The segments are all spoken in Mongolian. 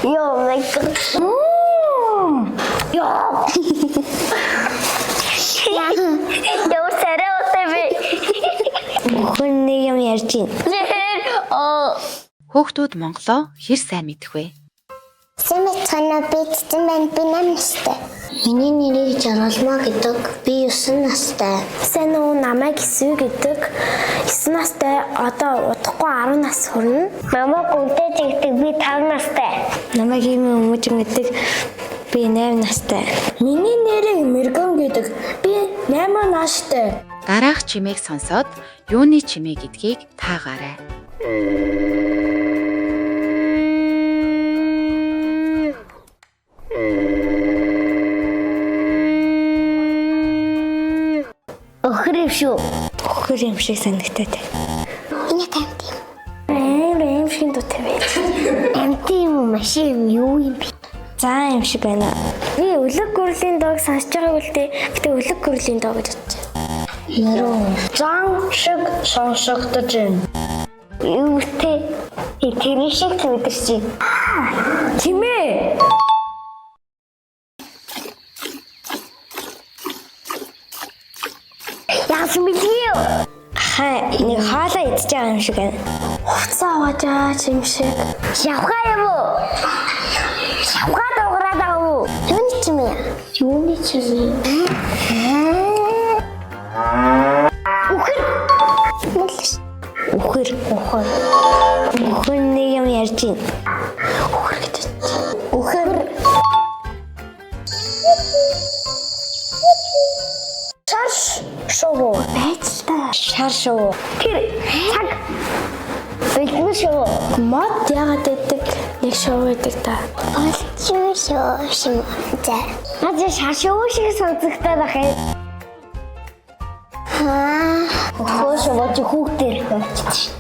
Йоо my god. Йоо. Яа сарай усаа би. Хүн нэг юм ярьж байна. Оо. Хүүхдүүд Монголоо хэр сайн мэдэх вэ? Сайн байцгаана уу? Би Цэцэн байна. Би 8 настай. Миний нэрийг Жаргалмаа гэдэг. Би 9 настай. Сайн уу, намайг Исүү гэдэг. 9 настай, одоо удахгүй 10 нас хүрнэ. Намайг гүнтэй жигдэг, би 5 настай. Намайг Химэн Өмөжин гэдэг. Би 8 настай. Миний нэрийг Мэргэн гэдэг. Би 8 настай. Дараах чимээг сонсоод юуны чимээ гэдгийг таагаарай. Өхөр юм шүү. Өхөр юм шиг санагтаад. Энэ тамт юм. Амар аим шиг дуутай байж. Амт юм уу, машин юм юу юм бэ? За юм шиг байна. Би өлөг гүрлийн дууг сонсож байгааг л дээ. Гэтэ өлөг гүрлийн дуу гэж бодож байна. Яруу. Зан шиг сонсогдож байна. Юу те? Тэр шиг л мэдэрч байна. Чимээ. Яасан бэлгүй юу? Хаа нэг хоолоо идэж байгаа юм шиг байна. Хувцас аваад байгаа юм шиг. Шавхаа юм уу? Шавхаа дуугараад байгаа юм уу? Юуны чимээ? Юуны чимээ? Үхэр. Үхэр. Үхэр. Үхэр нэг юм ярьж байна. Үхэр гэж бодож байна. Үхэр. Шар шувуу. Байж л та. Шар шувуу. Тэр цаг. Бэлтэн шүү. Мод яагаад байдаг? Нэг шувуу байдаг та. Олчуу шуу шим. За. Наад шар шувуу шиг сонсогдоод байх юм. Аа. Өхөө шувуу чи хүүхдэр болчихсон.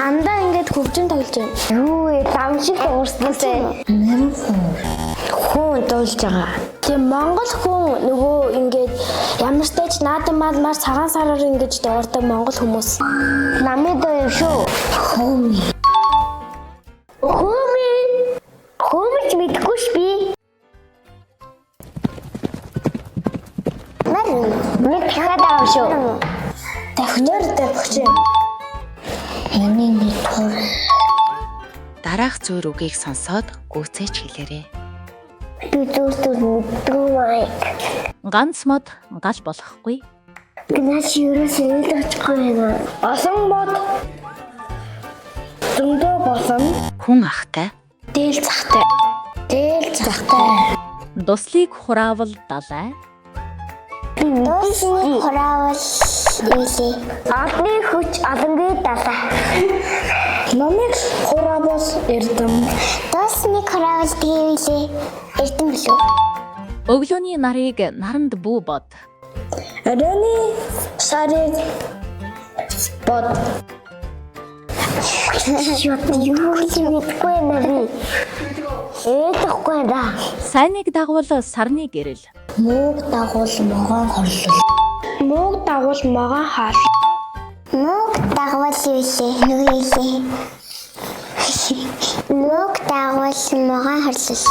Андаа ингээд хөвжин тоглож байна. Юу вэ? Лам шиг дуурсан. Хүн дуулж байгаа. Тэгээ Монгол хүн нөгөө ингээд ямар ч тач наадам маадмаар цагаан сараар ингэж дуурдаг Монгол хүмүүс. Ламын дуу юм шүү. Хөөми. Хөөми. Хөөми ч мэдэхгүй ш би. Мар. Нэг дахиад байгаа юм шүү. Давхнаар давхж юм. Миний нэг тур. Дараах зүйр үгийг сонсоод гүйцээж хэлээрэй. Би зүр зүр мэдгүй маяг. Ганц мод гал болохгүй. Гэнэш ерөөсөө ойлгохгүй байна. Олон мод зөндөө болсон. Хүн ахтай Дээл захтай. Дээл захтай. Дуслыг хураавал далай. Дуусны хураавал илээ. Олны хүч олонгүй далай. Номыг хураавал эрдэм. Дуусны хураавал тэгээ илээ. Эрдэм билүү? Өглөөний нарыг наранд бүү бод. Оройны сарыг бод. Юу ч мэдэхгүй байна би. Ойлгохгүй байна. Сайныг дагуул сарны гэрэл. Мууг дагуул могоон хорлол. Мууг дагуул могоон хаал. Мууг дагуул илээ. Нөгөө илээ. Мууг дагуул могоон хорлол.